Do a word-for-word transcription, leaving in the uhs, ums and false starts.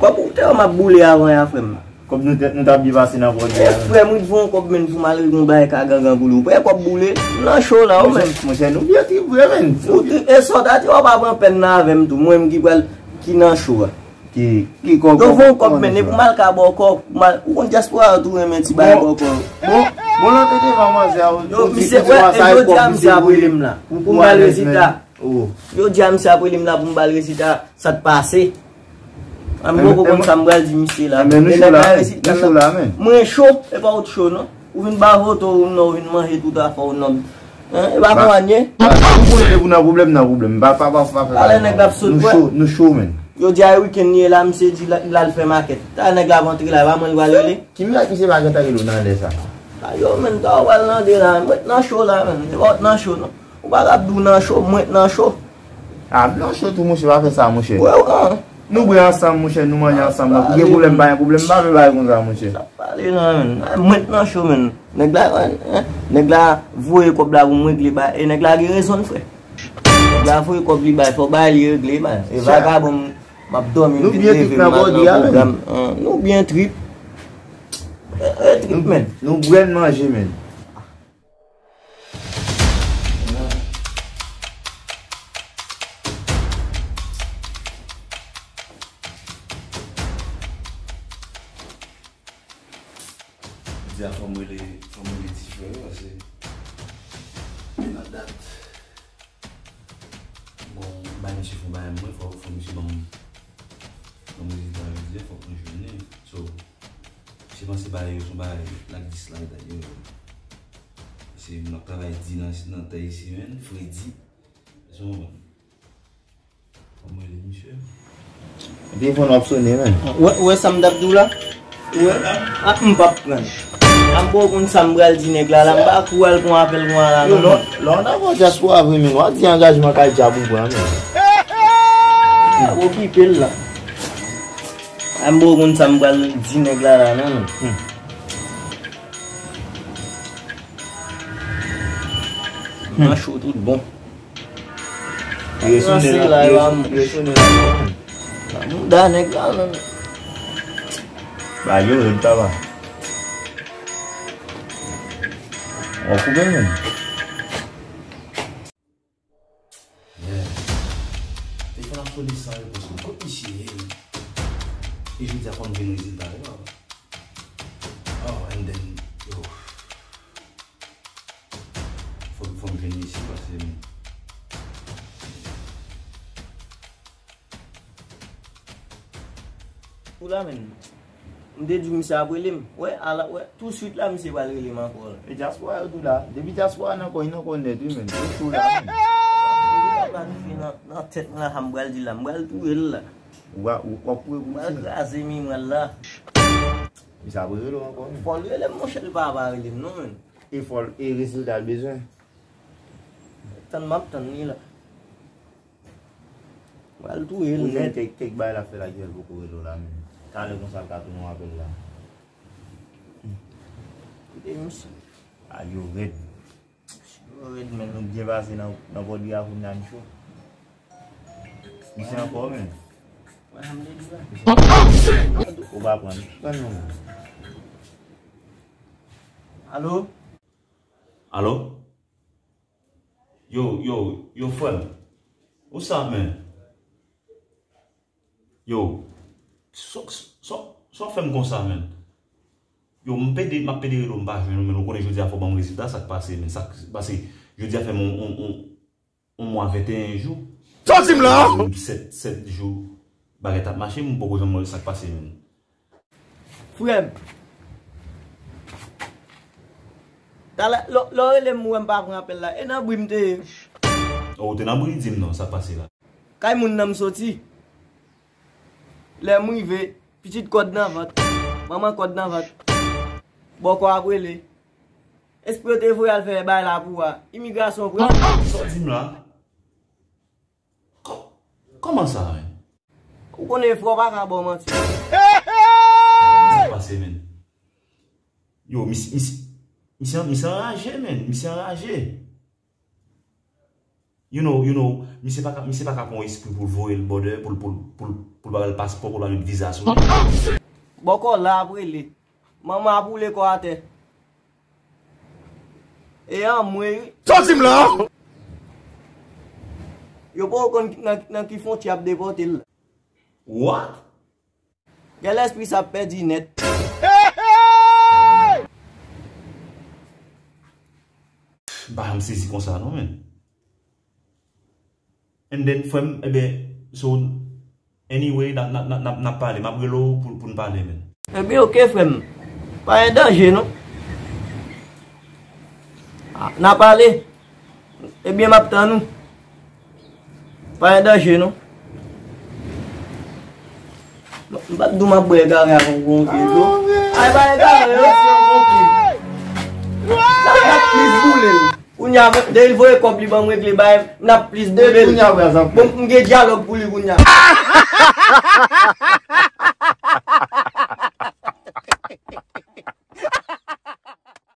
Kòb ou te wè m ap boule avan ya, frè m. Kòb nou te, nou t ap byen pase nan pwòt la. Frè m, wi, voye yon kòb, menn, pou m al regle yon bagay ka gangan pou li. Ou pa wè kòb boule? M nan cho la, wi, menn. Monchè, nou byen trip vre, menn. Ou te, e sa w ta di, w ap pran pèn nan avè m tou. Mwen menm ki pral, ki nan cho a. Ki, ki kòb? Yo voye yon kòb, menn, e pou m al ka ba w kòb, pou m al, ou konn dyaspora yo tou renmen ti bagay ba w kòb. Bon, bon, lè w te devan manzè a, ou di, misye, ou di, wè, e jodi a, misye ap rele m la. Pou m ba l rezilta. Jodi a, misye ap rele m la pou m ba l rezilta, sa t pase. Mwen poko konn sa m pral di misye la. Men nou cho la, men. Mwen cho, e pa w t cho, non. Ou vin ba foto ou non, ou vin manje tout afè ou non. Hein, e pa konprann ye. Ou konnen depi w nan pwoblèm, nan pwoblèm. Pa, pa, pa, pa fè bagay. Talè nèg la ap sot, nou cho, nou cho, men. Yo di a weekend li ye la, misye di l al fè makèt. Talè nèg la ap antre la, e pa mwen li pral rele. Ki mirak misye pa gentan rele w nan lè sa? A yo, menn, ta w pral nan de la, mwen t nan cho la, menn. E pa w t nan cho, non. Ou pa t ap di w nan cho, mwen t nan cho. A, m nan cho tou, monchè, pa fè sa, monchè. Wè, wè. Nou bwè ansanm, monchè, nou manje ansanm. Ou gen pwoblèm, pa gen pwoblèm, pa fè bagay konsa, monchè. Sa pale la, menn. Mwen t nan cho, menn. Nèg la, hein, nèg la voye kòb la pou m regle bagay. E nèg la gen rezon l, frè. Nèg la voye kòb li bay, fò bagay li regle, bay. E vagabon, m ap dòmi, m vin leve, m al nan pwogram. Hein, nou byen trip. E, e trip, menn. Nou bwè, n manje, menn. Jodi a fò m rele, fò m rele ti frè yo, paske gen yon dat. Bon, m bay misye fon bagay mwen, fò, fò misye ban m, ban m rezilta jodi a, fòk mwen jwenn li. So, misye panse bagay yo se yon bagay lak dislak dat yo. Se moun ap travay di nan, nan tè isi, menn, fredi. Èske w konprann? Fò m rele misye. Telefòn w ap sonnen, menn. Ou wè, ou wè sa m t ap di w la? Ou wè? A, m p ap pran. A, m poko konn sa m pral di nèg la la. M pa kou al pran apèl konsa la, non. Lè w nan bò dyaspora vre, menn, w a di angajman kay djab ou pran, menn. A, okipe l la. A, m poko konn sa m pral di nèg la la, non, non. M nan cho tout bon. Yo sonnen la, yo, yo sonnen la. Nan mouda nèg la, menm. Ba yo, yo ta va. On koupe menm. Yeah. Telefòn ap sone san repons. Kot misye ye? E jodi a fò m jwenn rezilta yo. Oh, and then, yo. Fò, fò m jwenn mesye pase m. Ou la, menn. M te di w misye ap rele m. Wè, ala, wè, touswit la, misye pral rele m ankò. E dyaspora yo tou la. Depi dyaspora nan kò, li nan kò nèt, wi, menn. Yo tou la, menn. Sa pa rive nan, nan tèt mwen la, sa m pral di la. M pral touye l la. Ou va, ou, w ap kouri pou misye. M pral kraze memwa l la. Misye ap rele w ankò, menn. Fò l rele m, monchè, l pa va rele m, non, menn. E fò l, e rezilta l bezwen. Tann m ap tann li la. Pral touye l nèt. Kèk, kèk bagay l ap fè la ki fè l poko rele w la menm. Talè konsa l ka tounen w apèl la. Koute misye. A yo rèd. Yo rèd, menn. Nou byen pase nan, nan pòdri a kounye a, m cho. Misye ankò, menn. Ou pa pran, pran non, menn. Alo? Alo? Yo, yo, yo, frè m. Ou sa, men? Yo, sa, sa, sa w fè m konsa, men? Yo, m pede, m ap pede rele w, m pa jwenn ou, men ou konnen jodi a fò w ban m rezilta, sa k pase, men? Sa k pase? Jodi a fè m on, on, on, on mwa venteyen jou. Sa w di m la? Sèt, sèt jou, bagay t ap mache, m poko janm wè sa k pase, men. Frè m. Talè, lè, lè w rele m, ou wè m pa pran apèl la. E nan bri m te ye. Oh, ou te nan bri, di m non, sa k pase la? Kay moun nan m soti. Lè m rive, pitit kòd nan vant. Manman kòd nan vant. Bòkò ap rele. Espre yo te voye al fè bay la pou a. Imigrasyon pran. Sa w di m la? Kò-, kòman sa, men? Ou konnen frè w pa ka ba w manti. Sa k pase, men? Yo, mis-, mis-, misye, misye anraje, men. Misye anraje. You know, you know, misye pa ka, misye pa ka pran espri pou l voye l bòdè, pou l, pou l, pou l, pou l pa ba l paspò, pou l pa met viza sou li. Bòkò la ap rele. Manman ap woule kò atè. E anmwe wi. Sa w di m la? Yo poko konn nan, nan ki fwontyè y ap depòte l la. What? Gen lespri sa ap pèdi nèt. M pa janm sezi konsa non, men. And then, frè m, ebyen, so, anyway, n ap, n ap, n ap, n ap, n ap pale. M ap rele w pou, pou n pale, men. Ebyen, oke, frè m. Pa gen danje, non. Ah, n a pale. Ebyen, m ap tann ou. Pa gen danje, non. M pa t di w m ap bwè egare avan w gonfle tou. Ay, pa egare, yo, si yo gonfle. Sa, m ap plis boule l. Kounye a, depi l voye kòb li ban m regle bagay, m ap plis boule l. Kounye a, wè, zanmi. Bon, m gen dyalòg pou li kounye a.